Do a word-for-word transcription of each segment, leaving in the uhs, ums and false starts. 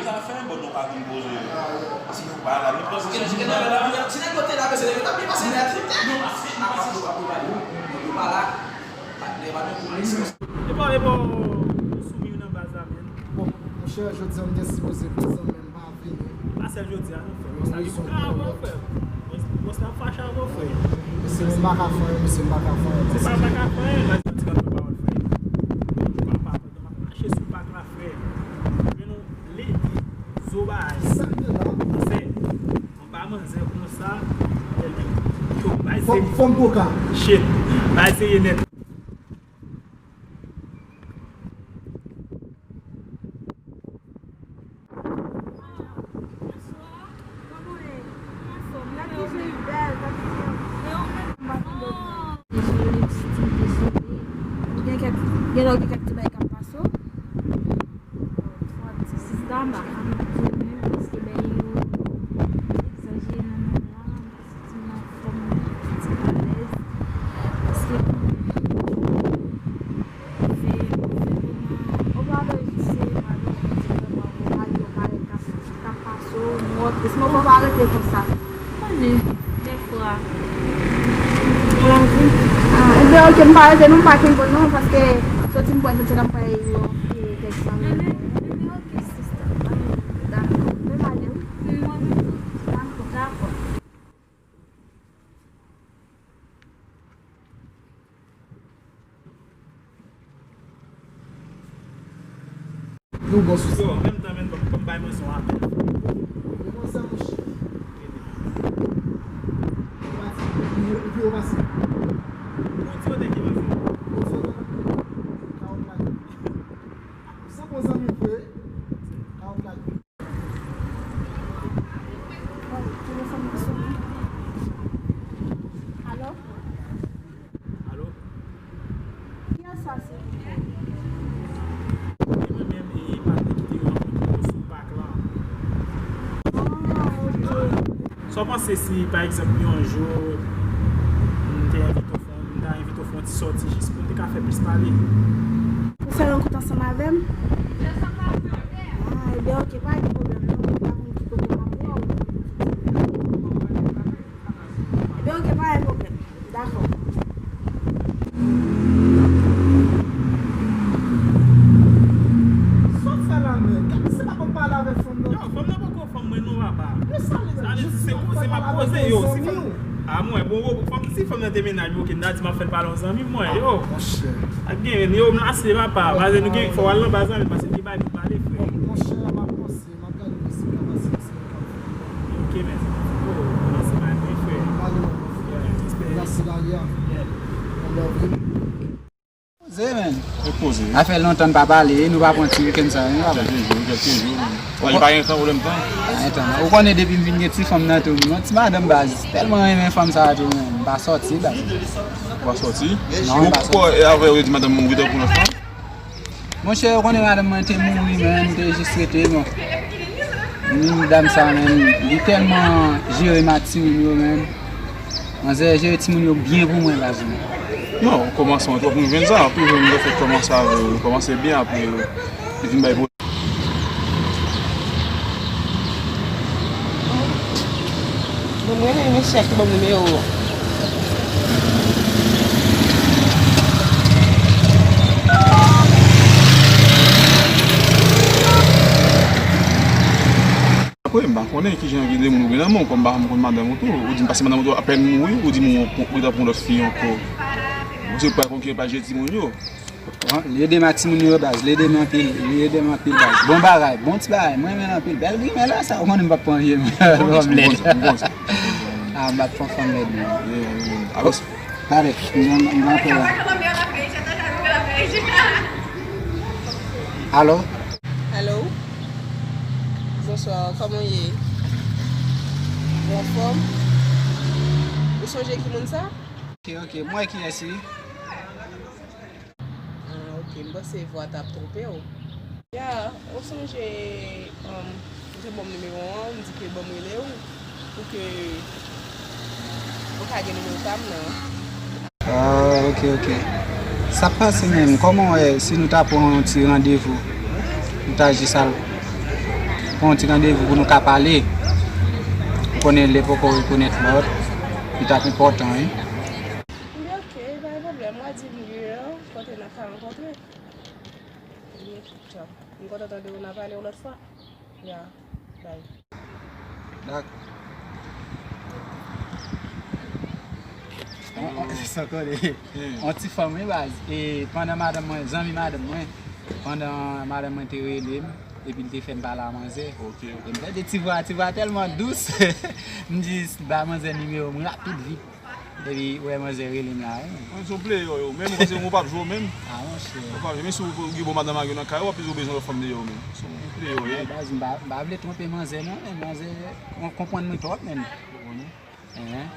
gen zafè, bon, nou pa vin poze yo. Paske yo pa la, nou panse se... Gen nan la, ti nèg yo te la, se yo t ap byen pase nèt. Non, paske, paske yo pa pou yo pa la. Patnè pa nan polis. E pa, e pa, ou soumi nan baz la, men. Bon, monchè, jodi a m te sipoze prezan, men m pa vini. Pa sèl jodi a, non, frè. Bòs la gen baka avan, frè. Bòs, bòs la fache avan, frè. Mesye, m pa ka fè anyen, mesye, m pa ka fè anyen. Se pa pa ka fè anyen, la, se yon ti gad pawòl, frè. Papa, mache sou bak la, frè. Men nou, ledi, zo bagay. Sa k te la? Frè, anba manzè konsa, yo bay se... Fò m koka. Shit, bay se ye nèt. Bonswa. Kòman w ye? Anfòm, gad ki je li bèl, gad ki je li. E ou menm? M pa tande w. Dezole, pitit, dezole. Ou gen kèk, gen lè w gen kèk ti bagay k ap pase w. Sista, m pa ka menm di w menm, paske bèl yo egzajere nan mond lan. Ti m anfòm, ti m alèz. Paske konnen, se, se moman, ou pa bezwen se pa gen yon ti vrèman ou pa gen yon bagay k ap, k ap pase w, nou wè plis, men ou pa rete konsa. Konnen, dèfwa, Men ok, m pa rete non, m pa kenbe w non, paske soti m pral soti la, m pral ekri yon ti tèks nan men. Men ok, sista. Dakò. Men m ale wi. Mwen menm tou. Dakò. Dakò. Nou bon sou sa. Yo, an menm tan, menm ban m, ban m bay mwen son apèl. Kòman sa, monchè? Pati, li, li pi wo pase. Bon, ti wote ki pase. Bon, sa, sa, sa. Kawòt la. Sa bon zanmi vre. Kawòt la. Oh, telefòn nan sonnen. Alo? Alo? Kiyès sa, silvouplè? E mwen menm, e patnè ki te rankontre nou sou pak lan. Ah, ok. Sa w panse si, pa egzanp, yon jou, m te envite w fè, m ta envite w fè yon ti sòti jis pou n te ka fè plis pale? Ou fè rankont ansanm avè m? Ah, ebyen, ok, pa gen pwoblèm, non. Mwen pa konn ki kote m ap wè w. Ebyen, ok, pa gen pwoblèm. Dakò. Sa w fè la menm? Gade, se pa pou m pale avèk fanm nan. Yo, fanm nan poko fanm mwen non, papa. Sa vle di se koze m ap koze yo. Si fanm, a mwen, bon, bon, fanm, si fanm nan te mennaj mwen, ok, m ta di m ap fè l pale yon zanmi mwen, yo. Monchè. Ak gen, yo, m lase, papa. Paske nou gen, fò w al nan baz la, men paske li bay nou pale, frè. Monchè, m ap panse. M ap gade mwen si m ka pase yon seri de kafou. Ok, mèsi. Oh, mèsi, my big friend. Pale, yeah, respect. Mèsi, Dalia. Yeah. I love you. Poze, man. E poze. Sa fè lontan n pa pale, nou pa pran ti wikenn sa, wi, papa. Kèlke jou, kèlke jou, man. Ou pa gen tan, pwoblèm tan. Pa gen tan, non. Ou konnen depi m vin gen ti fanm nan tou, m yon ti madanm baz. Tèlman renmen fanm sa tou, man. M pa sòti, baz. Ou pa sòti? Non, m pa sòti. Ou, ou, e avè ou, di madanm ou, ou gentan pran lòt fanm? Monchè, ou konnen madanm mwen te mouri, men m te jis rete, bon. Menm dam sa, men li tèlman jere ma timoun yo, men manzè jere timoun yo byen pou mwen, baz, men. Non, ou kòmanse, ou twò pou jwenn sa, anpil jwenn yo fèk kòmanse avè yo, kòmanse byen, apre yo vin bay pwoblèm. Bon, mwen renmen chèk, ban m nimewo w. Apre, m pa konnen kijan gen de moun ou gen nan men w, kòm m pa janm konn madanm ou tou. Ou di m pase madanm ou tou, apèn mouri, ou di m ou gentan pran lòt fi ankò. Ou se pa konn ki pa jere timoun yo. Bon, li ede m ak timoun yo, baz. Li ede m anpil. Li ede m anpil, baz. Bon bagay. Bon ti bagay. Mwen renmen l anpil. Bèl grimè la, sa. Ou konnen m p ap pran vye, m p ap pran fanm lèd, non. Ah, m p ap pran fanm lèd, non. Alò, pare. M gen, m gen apèl la. Alo? Alo? Bonswa, kòman w ye? Ou anfòm? Ou sonje ki moun sa? Ok, ok. M wè kiyès li. Ah, ok, m panse vwa t ap twonpe w. Ya, ou sonje, um, ou te ban m nimewo an, ou di ke ban m rele w, pou ke ou ka gen nimewo pa m nan. Ah, ok, ok. Sa p pase menm, kòman w wè si nou ta pran yon ti randevou? Nou ta jis al pran yon ti randevou pou nou ka pale. Ou konnen lè poko rekonèt lòt, li t ap enpòtan, wi. Ebyen, ok, pa gen pwoblèm. W a di m, girl, kote n ap ka rankontre. Ebyen, tchaw. M kontan tande w, n a pale yon lòt fwa. Ya, bay. Dak. On, on, sa kole. Hmm. On ti fanm, wi, baz. E pandan madanm mwen, zanmi madanm mwen, pandan madanm mwen te rele m, epi l te fè m pale a manzè. Ok. E m tande ti vwa, ti vwa tèlman dous. M jis ba manzè nimewo m rapid vit. Epi, ou wè manzè rele m la, wi. Mwen, se yon player, yo. Menm, ou panse ou p ap jwe, menm? Ah, monchè. Ou p ap jwe. Menm si ou gen bon madanm ak yo nan kay ou, w ap toujou bezwen lòt fanm deyò, menm. Se yon player, yo. Baz, m pa, m pa vle twonpe manzè, non, men manzè, kon-, konprann mwen twòp, menm. Ou konnen? Hein?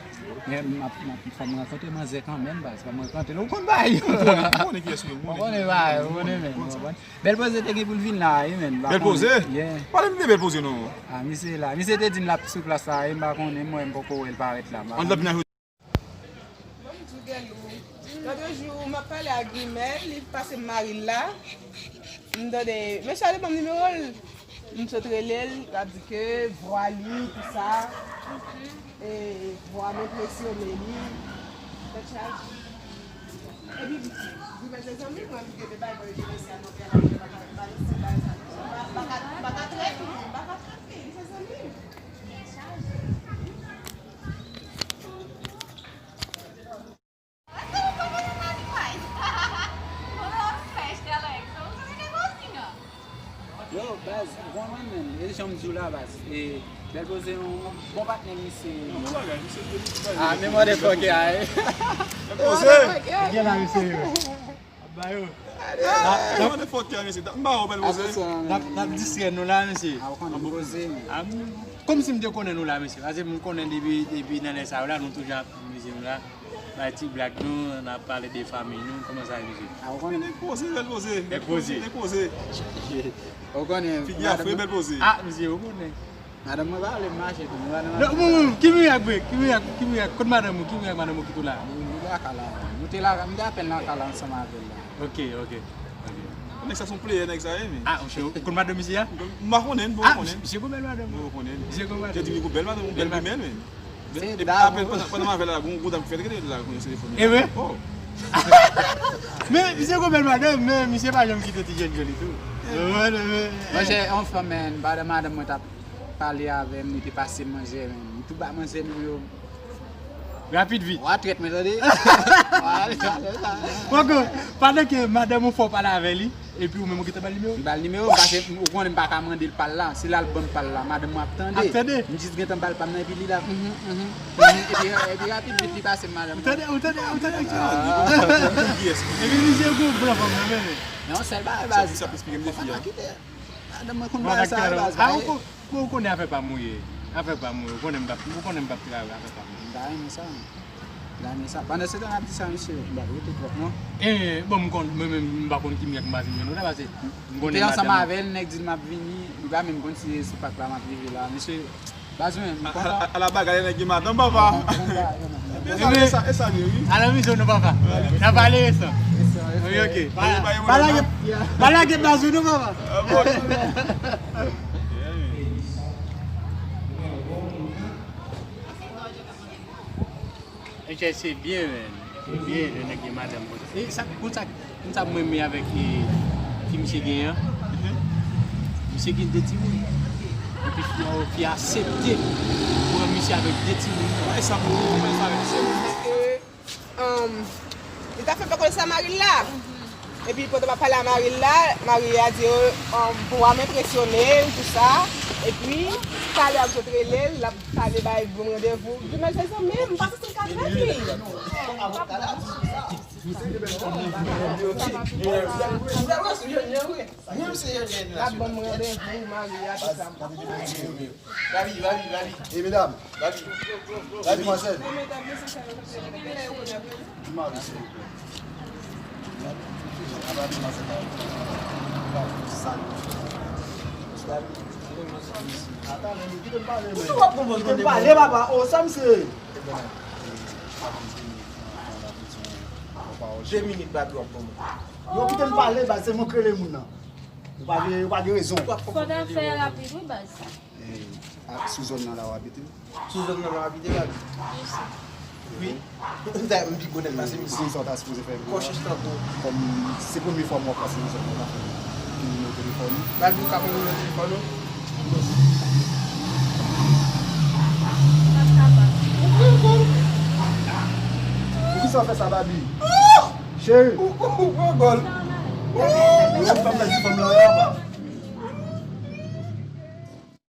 Men m ap, m ap, fò m rankontre manzè kanmenm, baz. Fò m rankontre l. Ou konn bagay yo. Ou konnen, ou konnen kiyès ou ye, ou konnen. Ou konnen bagay, ou konnen, men, ou konprann? Bèl Poze te gen pou l vin la, wi, men. Bèl Poze? Yeah. Pale m de Bèl Poze, non. Ah, misye la. Misye te di m l ap sou plas la, wi, m pa konnen, mwen, m poko wè l parèt la, m pa konnen. Bon, m di w, Gèlou, lòt jou, m ap pale ak Grimèl, li pase m mari l la. M tande, mesye a te ban m nimewo l. M sot rele l, l ap di ke vwa li, tout sa. E vwa m enpresyone li. Tèt chaje. Wi, men se zanmi mwen, m gen de bagay mwen rete mesye a nan pè la, m pa ka ba l ti bagay sa non. M pa ka, m pa ka trete, m pa ka trete, se zanmi m. Yo, baz, ou konprann menm, e jan m di w la, baz, e Bèl Poze yon bon patnè misye. Non, bon bagay, misye te di bagay. Ah, men motherfucker, ay. Bèl Poze. Gen la, mesye yo. Ap ba yo. Motherfucker, mesye. M ba w Bèl Poze. N ap, n ap distrè nou la, mesye. Ah, ou konn Bèl Poze. Ah, m, kòmsi m te konnen nou la, mesye. Paske m konnen depi, depi nan lè sa yo la, nou toujou ap amuze nou la. Bay ti blag nou, n ap pale de fanmi nou, kòman sa ye, mesye? Ah, ou konnen. Nèg poze, bèl poze. Nèg poze. Nèg poze. Ou konnen. Figi a fre, bèl poze. Ah, mesye, ou konnen. Madanm mwen pa vle m mache tou, nou pa nan mache. Non, ki mirak vre, ki mirak, ki mirak, kot madanm ou, ki mirak madanm ou kite w la? Nou lakay la, nou te lakay, m te apèn lakay la ansanm avè l la. Ok, ok, ok. Nèg sa se yon player, nèg sa ye, men. Ah, ou konnen madanm misye a? M pa konnen, m pa konnen. Misye gon bèl madanm. M pa konnen. Misye gon madanm. Yo di li gon bèl madanm, yon bèl grimèl, men. Se dam. Apre, pandan, pandan m avè l la, gon, gon dam ki fèk rele l la, konn se telefòn li. E vre? Oh. Men, misye gon bèl madanm, men misye pa janm kite ti jèn joli tou. Monchè, yon fanm, men, pandan madanm mwen t ap pale avè m, li te pase manzè, men. M tou ba manzè nimewo. Rapid vit. Wa trèt mwen, tande. Poko, pandan ke madanm ou fè w pale avè li, epi ou menm ou gentan ba l nimewo? M ba l nimewo, paske ou konnen m pa ka mande l pa l la. Si l al ban m pa l la, madanm mwen ap tande. Ap tande? M jis gentan ba l pa m nan, epi li la, mhm, mhm, mhm. Epi, epi rapid vit li pase m madanm mwen. Ou tande, ou tande, ou tande, aksyon. Epi misye gon plan fanm nan, men. Non, sèl bagay baz. Sa, sa plis pikem de fi a. Madanm mwen konn bagay sa, baz. Bon, ou konnen afè pa m ou ye. Afè pa m ou ye. Ou konnen m p ap, ou konnen m p ap travay, afè pa m ou ye. M ta renmen sa. M ta renmen sa. Pandan se tan n ap di sa, mesye, m p ap rete twòp, non. E, bon, m konn, mwen menm, m pa konn ki mirak m pa vin jwenn ou la, paske m konnen madanm. M te ansanm avè l, nèg di l m ap vini, li pa menm konn si se sou pak la m ap rive la. Mesye, baz mwen, m kontan. Ala bagay nèg gen madanm, papa. E sa, e sa, e sa, wi. Ala misyon nou, papa. N ap pale resan. Wi, ok. Pa lage, pa lage baz ou non, papa. Monchè, se byen, men. Se byen, lè nèg gen madanm konsa. E sa, konn sa, konn sa mwen renmen avèk, e, fi misye genyen an? Misye gen de timoun. Epi fi a, fi a aksepte pran misye avèk de timoun. Wè sa pou ou, wè sa avèk misye. Paske, um, li ta fè pa konn sa mari l la. Epi pandan m ap pale a mari l la, mari a di, um, pou w a m enpresyone l, tou sa. Epi, talè ap sot rele l, l ap pale bay bon randevou. Di, men se zanmi m, m pa santi l ka trete. L ap ban m randevou, mari a, tou sa. Babi, babi, babi. E medam. Babi. Demwazèl. Di mari, silvouplè. Aba demwazèl la. Sal. Babi. Ata, men, kite m pale, men. Kite m pale, papa. O, sa m se. De minit, babi, w ap ban mwen. Yo, kite m pale, baz, se mwen k rele moun nan. Ou pa gen, ou pa gen rezon. Fò w ta fè rapid, wi, baz. E, a, sou zòn nan la w abite? Sou zòn nan la w abite, babi? Wi. M pi gwo nèg pase misye. Ki sa w ta sipoze fè? Kò chich tankou. Kòm se premye fwa m wè w pase nan zòn nan, w ta fè yon nimewo telefòn. Babi, ou ka ban m nimewo telefòn ou? Poukisa w fè sa, babi? Cheri. Ou, ou, ou pran gòl. Ou, ou, ou pran gòl.